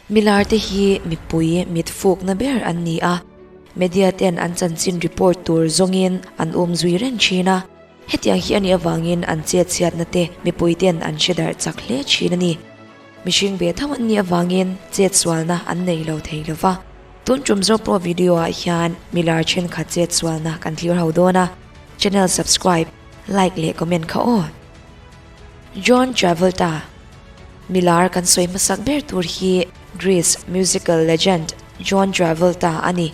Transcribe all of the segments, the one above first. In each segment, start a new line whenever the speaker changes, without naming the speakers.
Milar te hi mipui mit fukna ber an ni a, media ten an chanchin report tur zawngin an um zui reng thin a. Hetiang hi a nih avangin an chetchhiatna te mipui ten an hre darh chak hle thin a ni. Mihring ve tho an nih avangin chetsualna an nei lo thei lo va. Tun tum Zopro video ah hian milar thenkhat chetsualna kan thlir ho dawn a, channel subscribe, like leh comment kha aw. John Travolta Milar kan sawi hmasak ber tur hi Grease musical legend John Travolta a ni.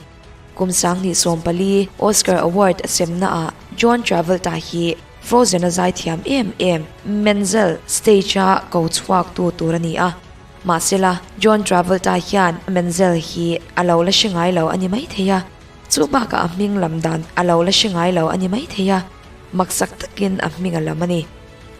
Kum 2014 Oscar Award a semna ah John Travolta hi Frozen a zaithiam em em Menzel stage a ko chhuak tu tur a ni a. Mahsela, John Travolta hian Menzel hi a lo la hre ngai lo a ni maithei a, chu bakah a hming lam dan a lo la hre ngai lo a ni maithei a, maksak takin a hming a lam a ni.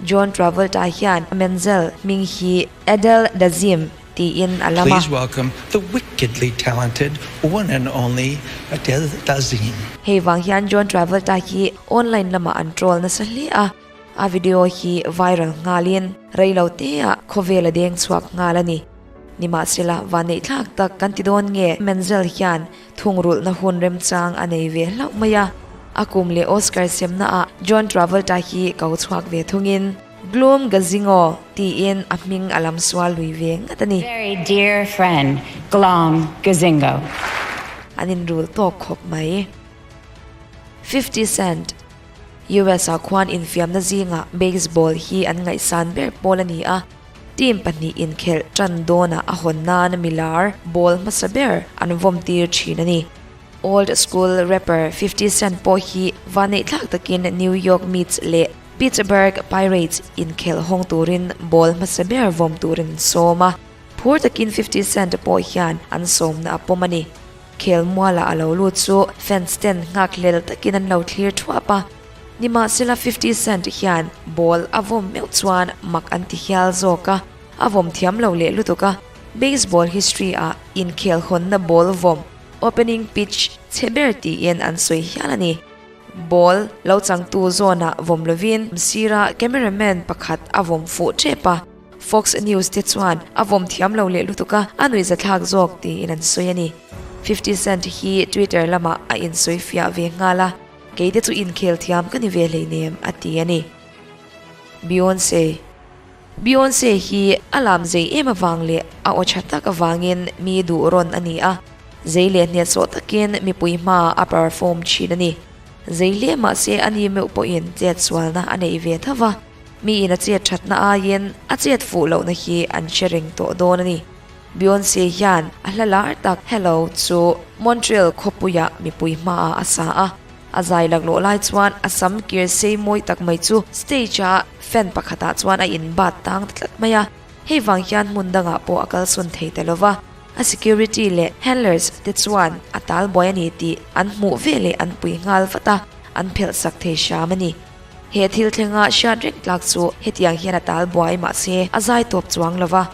John Travolta hian Menzel hming hi Adele Dazeem tiin a lam a.
Please welcome the wickedly talented one and only Adele Dazeem.
Hei vang hian John Travolta hi online lamah an troll nasa hle a, a video hi viral nghalin reilo teah khawvel a deng chhuak nghal a ni. Nimahsela, vanneihthlak tak kan ti dawn nge Menzel hian thungrulhna hun remchang a nei ve hlauh mai a, a kum leh Oscar semnaah John Travolta hi ko chhuak ve thungin Gloom Gazingo tiin a hming a lam sual lui ve ngat a ni.
Very dear friend Glom Gazingo.
An inrul tawk khawp mai. 50 Cent, US ah khuan infiamna zingah baseball hi an ngaihsan ber pawl a ni a. Team pahnih inkhelh tan dawnah a hawn nan milar ball hmasa ber an vawm tir thin a ni. Old school rapper 50 Cent pawh hi vaneihthlak takin New York Mets leh Pittsburgh Pirates inkhelh hawng turin ball hmasa ber vawm turin an sawm a. Phur takin 50 Cent pawh hian an sawmna a pawm a ni. Khelmualah a lo lut chu fans ten nghakhlel takin an lo thlir thuap a. Nimahsela 50 Cent hian ball a vawm meuh chuan mak an ti hial zawk a, a vawm thiam lo leh lutuk a. Baseball history ah inkhel hawnna ball vawm, opening pitch, chhe ber tiin an sawi hial a ni. Ball lo changtu zawnah vawm lovin sira cameraman pakhat a vawm fuh tep a, Fox News te chuan a vawm thiam lo leh lutuk a, a nuihzathlak zawk tiin an sawi a ni. 50 Cent hi Twitter lamah a insawi fiah ve nghal a. Kei te chu inkhel thiam ka ni ve hleinem a ti a ni. Beyonce Beyonce hi a lam zei em avang leh a aw tha tak avangin mi duh rawn a ni a, zei leh hnehsawh takin mipui hmaah a perform thin a ni. Zei hle mahse a ni meuh pawhin chet sualna a neih ve tho va, miin a chet thatna aiin a chet fuh lohna hi an hre reng tawh dawn a ni. Beyonce hian a hla lar tak Hello chu Montreal khawpuiah mipui hmaah a sa a, a zai laklawh lai chuan a sam kir sei mawi tak mai chu stage-a fan pakhatah chuan a inbat tang ta tlat mai a, hei vang hian hmun dangah pawh a kalsawn thei ta lo va, a security leh handlers te chuan a talbuai a ni tih an hmuh veleh an pui nghal vat a, an phelh sak thei hram a ni. He thil thlenga hriat reng tlak chu hetiang hian a talbuai mahse a zai tawp chuang lo va.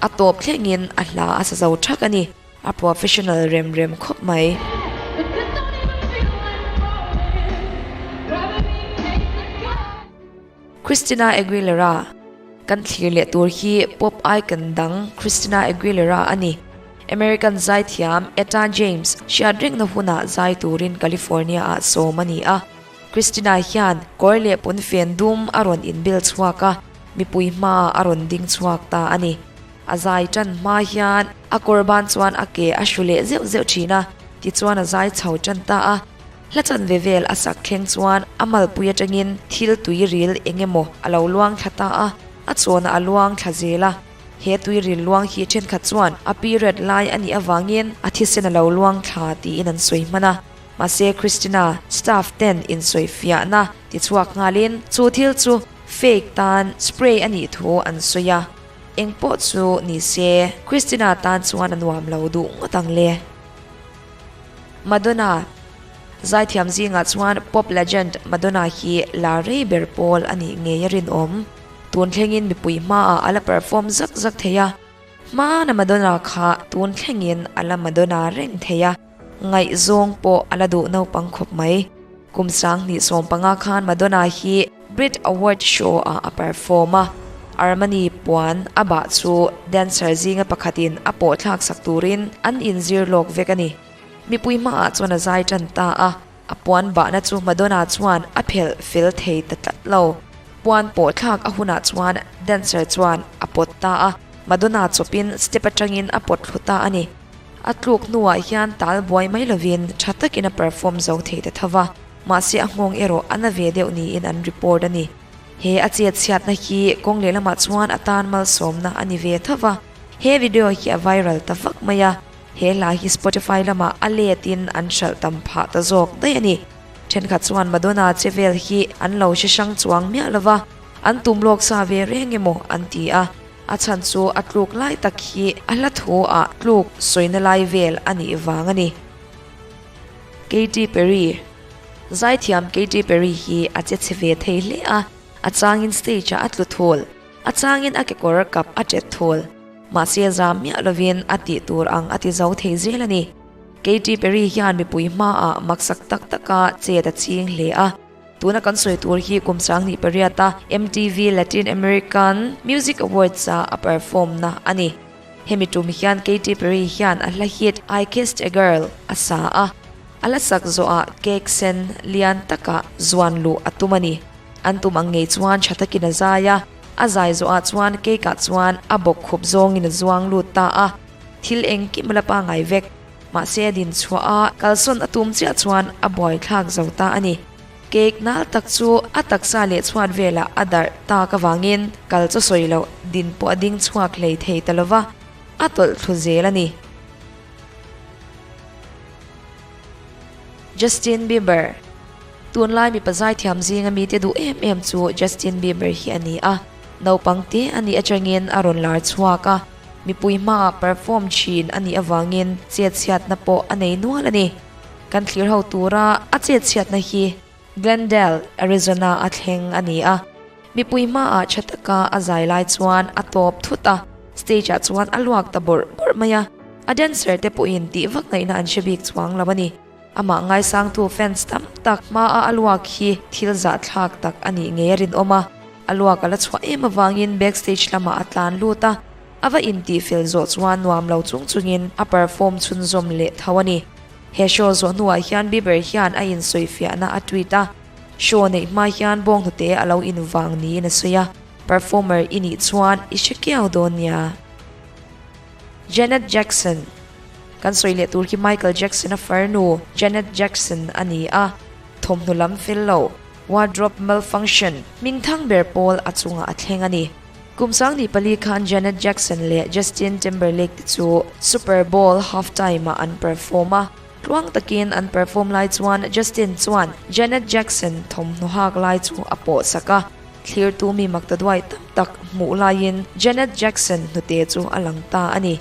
A tawp thlengin a hla a sa zo thak a ni. A professional rem rem khawp mai. Christina Aguilera Kan thlir leh tur hi pop icon dang Christina Aguilera a ni. American zaithiam Etta James hriat rengna hunah zai turin California ah sawm a ni a. Christina hian kawr leh pawnfen dum a rawn inbel chhuak a. Mipui hmaah a rawn ding chhuak ta a ni. A zai tan hma hian a kawr ban chuan a ke a hru leh zeuh zeuh thin a, tichuan a zai chho tan ta a. Hla chanve vel a sak thleng chuan a malpui atangin thil tui ril eng emaw a lo luang thla ta a, a chawnah a luang thla zel a. He tui ril luang hi thenkhat chuan a period lai a nih avangin a thisen a lo luang thla tiin an sawi hman a. Mahse Christina staff ten insawifiahna tichhuak nghalin chu thil chu Fake tan spray a nih thu an sawi a, eng pawh chu ni se Christina tan chuan a nuam lo duh ngawt ang le. Madonna Zaithiam zingah chuan pop legend Madonna hi la rei ber pawl a nih ngei a rinawm. Tun thlengin mipui hmaah a la perform zak zak thei a, hmana Madonna kha tun thlengin a la Madonna reng thei a. Ngaihzawng pawh a la duh naupang khawp mai. Kum 2015 khan Madonna hi Brit Award Show ah a perform a. Armani puan a bah chu dancer zinga pakhatin a pawh thlak sak turin an inzir lawk vek a ni. Mipui hmaah chuan a zai tan ta a, a puan bahna chu Madonna chuan a phelh fel thei ta tlat lo. Puan pawh thlak a hunah chuan dancer chuan a pawt ta a, Madonna chawpin step atangin a pawt thlu ta a ni. A tluk hnuah hian tal buai mai lovin tha takin a perform zo thei ta tho va, mahse a nghawng erawh a na ve deuh niin an report a ni. He a chet chhiatna hi kawng lehlamah chuan a tan malsawmna a ni ve tho va, he video hi a viral ta vak mai a, he hla hi Spotify lamah a letin an hralh tam phah ta zawk daih a ni. Thenkhat chuan Madonna che vel hi an lo hre hrang chuang miah lo va, an tum lawk sa ve reng emaw an ti a. A chhan chu a tluk lai tak hi a hla thu ah tluk sawina lai vel a nih vang a ni. Katy Perry Zaithiam Katy Perry hi a che chhe ve thei hle a, a changin stage ah a tlu thul, a changin a kekawr kap a tet thul. Mahse zam miah lovin a tih tur ang a ti zo thei zel a ni. Katy Perry hian mipui hmaah maksak tak taka chet a ching hle a. Tuna kan sawi tur hi kum 2008 a MTV Latin American Music Awards a a perform na a ni. Hemi tum hian Katy Perry hian a hla hit I Kissed a Girl a sa a, a hla sak zawhah cake sen lian taka zuan luh a tum a ni. An tum ang ngei chuan tha takin a zai a, a zai zawhah chuan cake ah chuan a bawk khup zawngin a zuang lut ta a, thil engkim a la pangai vek. Mahse a din chhuah a, kalsawn a tum chiah chuan a buaithlak zo ta a ni. Cake nal tak chu a taksa leh chhuat velah a darh tak avangin kal chaw sawi loh din pawh a ding chhuak hlei thei ta lova, a tawlh thlu zel a ni. Justin Bieber Tunlai mipa zaithiam zinga mite duh em em chu Justin Bieber hi a ni a, naupang te a nih atangin a rawn lar chhuak a. Mipui hmaah perform thin a nih avangin chetchhiatna pawh a nei nual a ni. Kan thlir ho tura a chetchhiatna hi Glendale, Arizona a thleng a ni a. Mipui hmaah tha taka a zai lai chuan a tawp thut a, stage ah chuan a luak ta bawrh bawrh mai a. A dancer te pawhin tih vak ngaihna an hre bik chuang lo a ni. Amah ngaisangtu fans tam tak hmaa a luak hi thil zahthlak tak a nih ngei a rinawm a, a luak a la chhuah em avangin backstage lamah a tlan lut a, a va intihfel zawh chuan nuam lo chung chungin a perform chhunzawm leh tho a ni. He show zawh hnuah hian Bieber hian a insawifiahna a tweet a, show neih hma hian bawnghnute a lo invang niin a sawi a, performer i nih chuan i hre kiau dawn nia. Janet Jackson Kan sawi leh tur hi Michael Jackson-a farnu Janet Jackson a ni a, thawmhnaw lam fel lo, wardrobe malfunction, hmingthang ber pawl a chungah a thleng a ni. Kum 24 khan Janet Jackson leh Justin Timberlake te chu Super Bowl halftime-ah an perform a, tluang takin an perform lai chuan Justin chuan Janet Jackson thawmhnaw hak lai chu a pawh sak a. Thlirtu mi maktaduai tam tak hmuh laiin Janet Jackson hnute chu a lang ta a ni.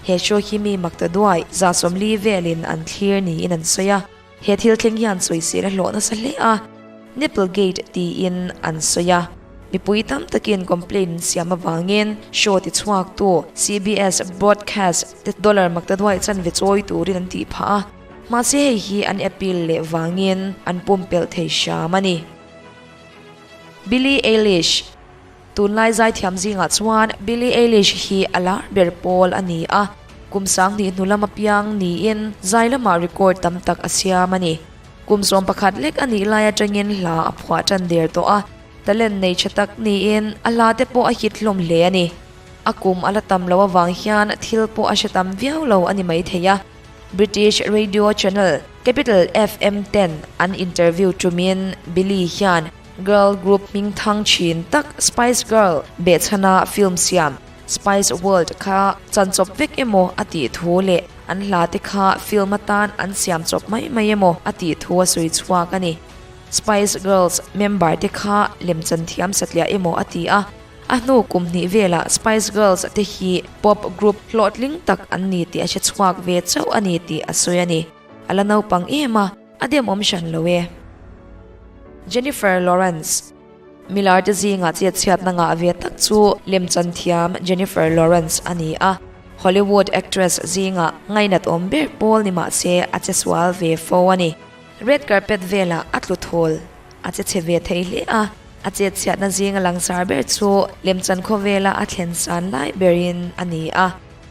He show hi mi maktaduai 40 velin an thlir niin an sawi a. He thil thleng hian sawisel a hlawh nasa hle a, Nipplegate tiin an sawi a. Mipui tam takin complaint an siam avangin show tichhuaktu CBS Broadcast te dollar maktaduai chanve chawi turin an tih phah a. Mahse hei hi an appeal leh vangin an pumpelh thei hram a ni. Billie Eilish Tunlai zaithiam zingah chuan Billie Eilish hi a lar ber pawl a ni a, kum 2000 hnu lama piang niin zai lamah record tam tak a siam a ni. Kum 11 lek a nih lai atangin hla a phuah tan der tawh a, talent nei tha tak niin a hla te pawh a hit hlawm hle a ni. A kum a la tam lo avang hian thil pawh a hre tam viau lo a ni maithei a. British radio channel Capital FM ten an interview tumin Billie hian girl group hmingthang thin tak Spice Girl behchhana film siam Spice World kha chanchawp vek emaw a tih thu leh an hla te kha film atan an siam chawp mai mai emaw a tih thu a sawi chhuak a ni. Spice Girls member te kha lemchan thiam satliah emaw a ti a. A hnu kum hnih velah Spice Girls te hi pop group hlawhtling tak an ni tih a hre chhuak ve chauh a ni tih a sawi a ni. A la naupang em a, a demawm hran lo e. Jennifer Lawrence Milar te zingah chetchhiatna ngah ve tak chu lemchan thiam Jennifer Lawrence a ni a. Hollywood actress zingah ngainat awm ber pawl ni mah se a che sual ve fo a ni. Red carpet velah a tlu thawl, a che chhe ve thei hle a. A chetchhiatna zinga langsar ber chu lemchan khawvela a thlen san lai berin a ni a.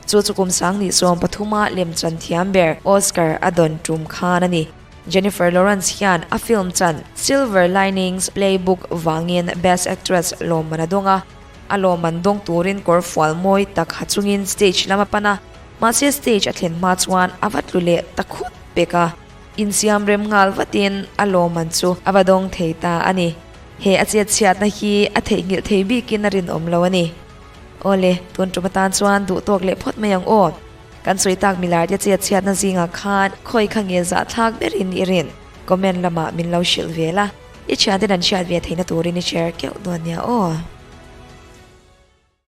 Chu chu kum sang nih sawm pathuma lemchan thiam ber Oscar a dawn tum khan a ni. Jennifer Lawrence hian a film chan Silver Linings Playbook vangin Best Actress lawmman a dawng a. A lawmman dawng turin kawr fual mawi tak ha chungin stage lam a pan a, mahse stage a thlen hma chuan a va tlu leh ta khut pek a. Insiam rem nghal vatin a lawmman chu a va dawng thei ta a ni. He a chetchhiatna hi a theihnghilh thei bikin a rinawm lo a ni. Awle, tun tum atan chuan duh tawk leh phawt mai ang aw. Kan sawi tak milar te chetchhiatna zingah khan khawi kha nge zahthlak berin i rin? Comment lamah min lo hrilh ve la, i thianten an hriat ve theihna turin i share keuh dawn nia aw.